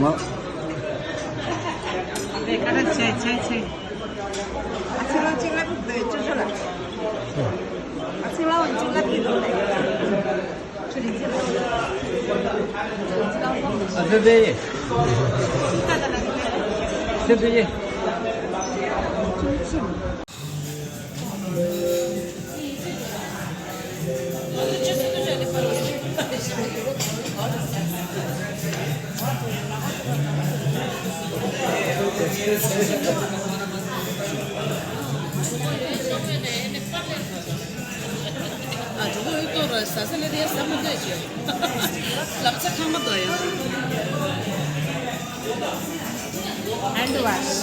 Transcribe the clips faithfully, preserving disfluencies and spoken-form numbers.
མ། ཨ་ཚེ་རིང་གཅིག་ལབ་ཀྱི་འདུག་ཅོ་ཅོ་ལ། ཨ་ཚེ་རིང་གཅིག་ལབ་ཀྱི་འདུག་ལ། ཨ་ཚེ་རིང་། ཨ་ཚེ་རིང་། Hand wash.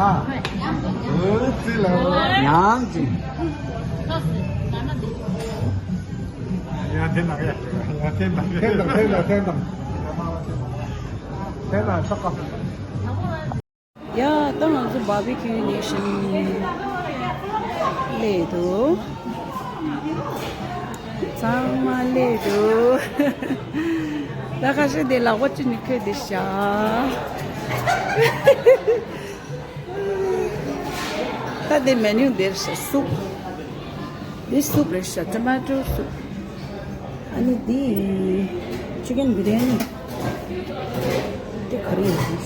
ཨ། འོ་ཙི་ལ། ཡང་ཅིག་ཡང་དེ་ན་ཡ། ཡང་དེ་ན་ཡ། དེ་ན་དེ་ན་དེ་ན། དེ་ན་ཆོག་ག་ཡ། ད་ང་ཚོ་བྷར་བི་ཁིའུ་ནེ་ཤན་སླེབས་འདུག་ཚང་མ་སླེབས་འདུག་ད་ཁ་ཤས་དེ་ལག་པ་ཅི་ནི་ཁོས་དེ་བཞག་ད་དེ་མེ་ནིའུ་དེར་བཞག་སུབ། འདི་སུབ་རེད་ཤག་ཊོ་མ་ཊོ་སུབ། ཨ་ནི་འདི་ཅི་ཀན་བི་རི་ཡ་ནི། འདི་ག་རེ་ཡིན།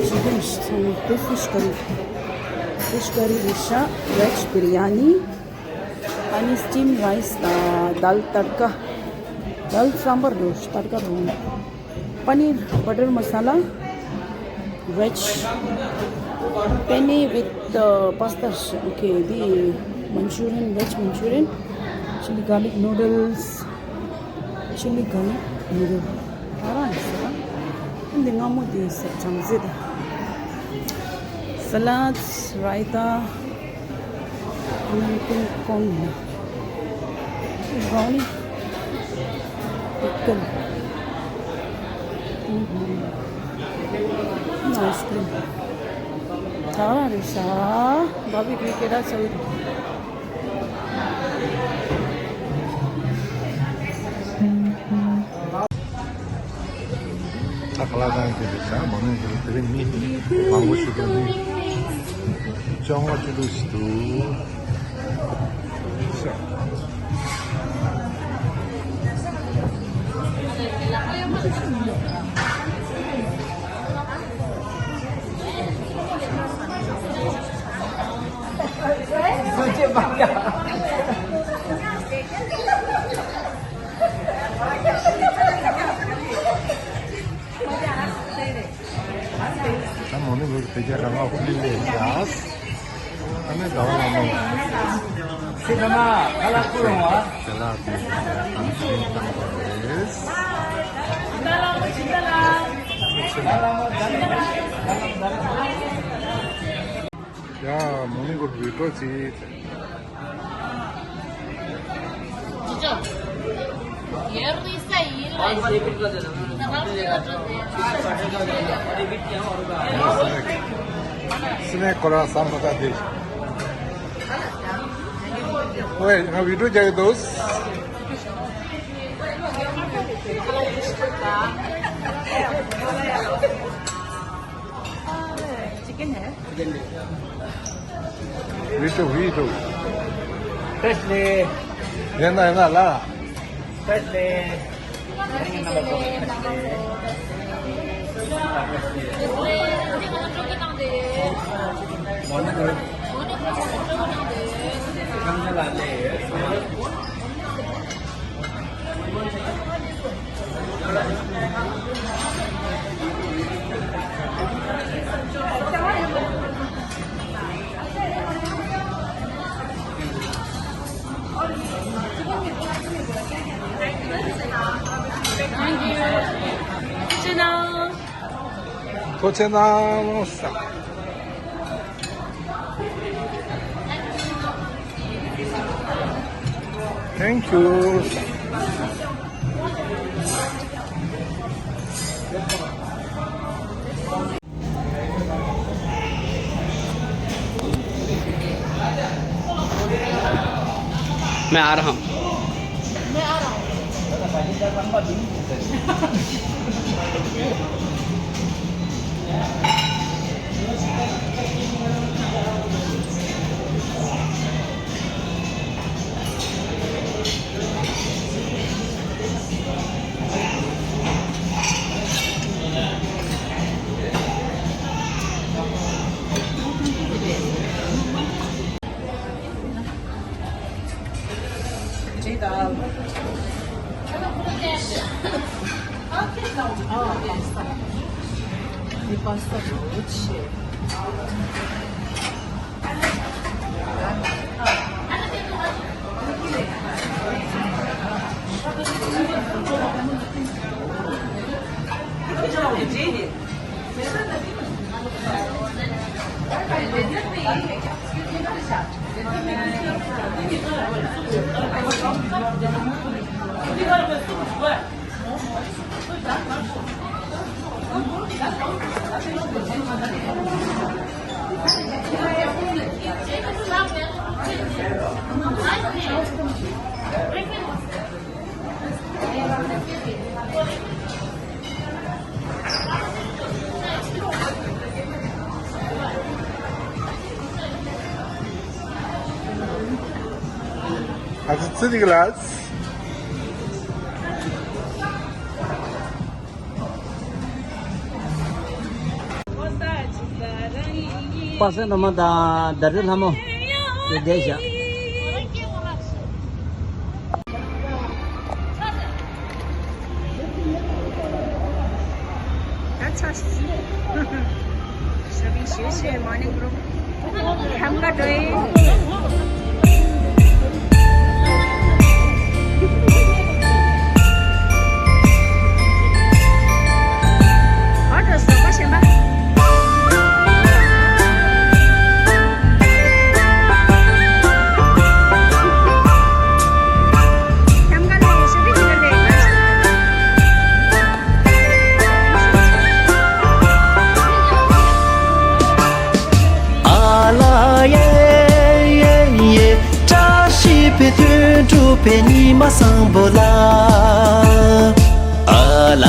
ཅི་ཀན་ཤི་ཚང་མ། འདི་ཕི་ཤི་ཀ་རི། ཕི་ཤི་ཀ་རི་རེད་ཤག་ཝེཇ་བི་རི་ཡ་ནི། ཨ་ནི་སི་ཊིམ་རའི་སི་དང་དཱལ་ཏར་ཀ། དཱལ་སམ་བར་འགྲོ། ཏར་ཀ་རོང་། Paneer butter masala, veg, penne with uh, pasta. Okay, the Manchurian, veg Manchurian, chili garlic noodles, chili garlic noodle. Tara is a. And the ngamu this chamzida. Salads, raita, American corn. Brownie. Pickle. Mm-hmm. Ice cream. Tara resa. Babi kri kera sawi. ད་ཁ་ལག་ཁང་དེ་རེད་ཤག་མ་ནུ་གི་དེ་རིང་མི་མང་པོ་ཞིག་འདུག་མི་བཅོ་ལྔ་བཅུ་དྲུག་ཞིག་འདུག་ཤག་ད་མོ་ནི་བོད་དེ་རྒྱ་གང་ལ་ཧུ་ལི་ལེ་ཡ། ཨ་ནི་ཟླ་བ་ལ་མོ། སི་ཁ་མ་ཁ་ལག་ཁུ་རུང་བ། ཇ་ལག་དེ་དམ་སྲིན་བཏང་བ་རེད། ཡ་མོ་ནི་གོ་བི་ཀྲོ་ཅི། སི་ནེག་ཁོ་རང་བསམ་པ་ད་དེ། ཨོའེ་ང་བི་ཀྲོ་རྒྱག་གི་འདུག Chicken है। ཝི་ཀྲོ་ཝི་ཀྲོ། Freshly། ཡན་ན་ཡན་ན་ལ། Freshly། Thank you. ཁྱེད་རང་། ཐུགས་རྗེ་གནང་། Thank you. मैं आ रहा हूँ। ཨ་ཙི་ཙི་རིག་ལ། པ་སེ་འགྲོ་མ་དང་ཟླ་སྒྲོན་ལྷ་མོ་དེ་བསྡད་བཞག That's us. Shopping ཞུས་ཞུས་morning group. ཁམས་ཀ་འགྲོ་ཡི། ཨོ་ཏོ་བཟོ་པ་གཞན་པ། ཁམས་ཀ་ལས་ཞུ་གི་ཅི་ག་ལས། ཨ་ལ་ཡེ་ཡེ་ཡེ། བཀྲ་ཤིས་པའི་དོན་གྲུབ་པའི་ཉི་མ་བཟང་པོ་ལ། ཨ་ལ་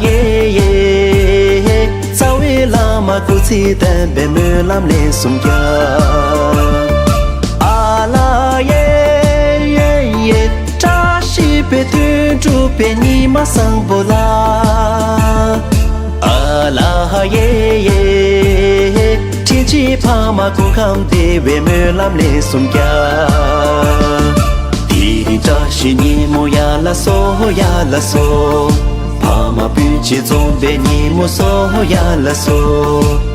ཡེ་ཡེ། རྩ་བའི་བླ་མ་སྐུ་ཚེ་བརྟན་པའི་སྨོན་ལམ་ལན་གསུམ་རྒྱག་ཨ་ལ་ཡེ་ཡེ་ཡེ། བཀྲ་ཤིས་པའི་དོན་གྲུབ་པའི་ཉི་མ་བཟང་པོ་ལ། ཨ་ལ་ཡེ་ཡེ། དྲིན་ཅན་ཕ་མ་སྐུ་ཁམས་བདེ་བའི་སྨོན་ལམ་ལན་གསུམ་རྒྱག་དེ་རིང་བཀྲ་ཤིས་ཉིན་མོ་ཡ་ལ་སོ་ཡ་ལ་སོ། ཕ་མ་སྤུན་མཆེད་འཛོམས་པའི་ཉིན་མོ་སོ་ཡ་ལ་སོ།